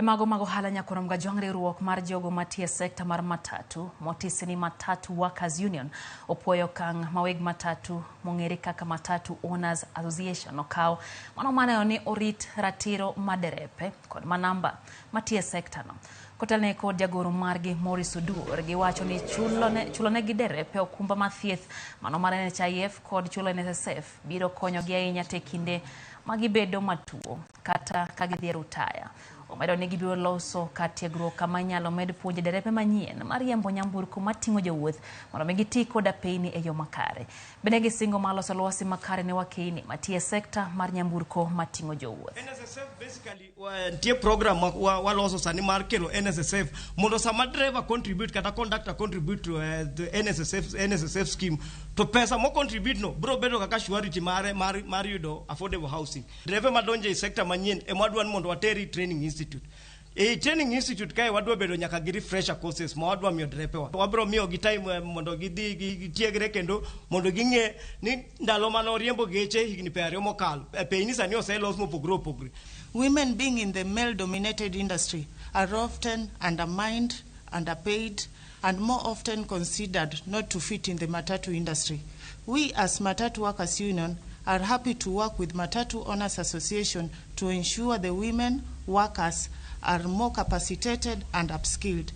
E mago mag ohala nyakorom gajwang' riwruok mar jogo matiyo e sekta mar matatu motisi ni Matatu Workers Union opuoyo okang' ma weg matatu mong'ere kaka Matatu Owners Association okawo mano maneno ni orit ratiro ma derepe kod manamba matiyo e sektano. Kotelne kod jagoro margi Maurice Oduor giwacho ni chulonegi derepe okumba mar thieth mano mar NHIF kod chulo NSSF biro konyogi ahinya te kinde ma gibedo matuo kata ka gidhi e rutaya. Omedo ni gibiro loso kar tiegruok kama inyalo med puonje derepe manyien mar riembo nyamburko mating'o jowuoth mondo mi giti kod apeyni e yo makare. Bende gisingo mar loso lwasi makare ne wakeyni matiyo e sekta mar nyamburko mating'o jowuoth. NSSF basically nitie program ma waloso sani mar kelo NSSF mondo sama driver contribute kata conductor contribute to the NSSF scheme to pesa mo contribute no bro bedo kaka surety mare mar yudo affordable housing. Driver madonjo e sector manyien ema wadwa ni mondo wateri training institute. E training institute kae wadwa bedo nyaka gi refresher courses ma wadwa miyo drepewa. Wabro miyo gi time mondo gidhi gitiegre kendo mondo ging'e ni ndalo mane oriembo geche higni 20 mokalo. Peyni sani oselos mopogore opogore. Women being in the male-dominated industry are often undermined, underpaid, and more often considered not to fit in the matatu industry. We as Matatu Workers Union are happy to work with Matatu Owners Association to ensure the women workers are more capacitated and upskilled.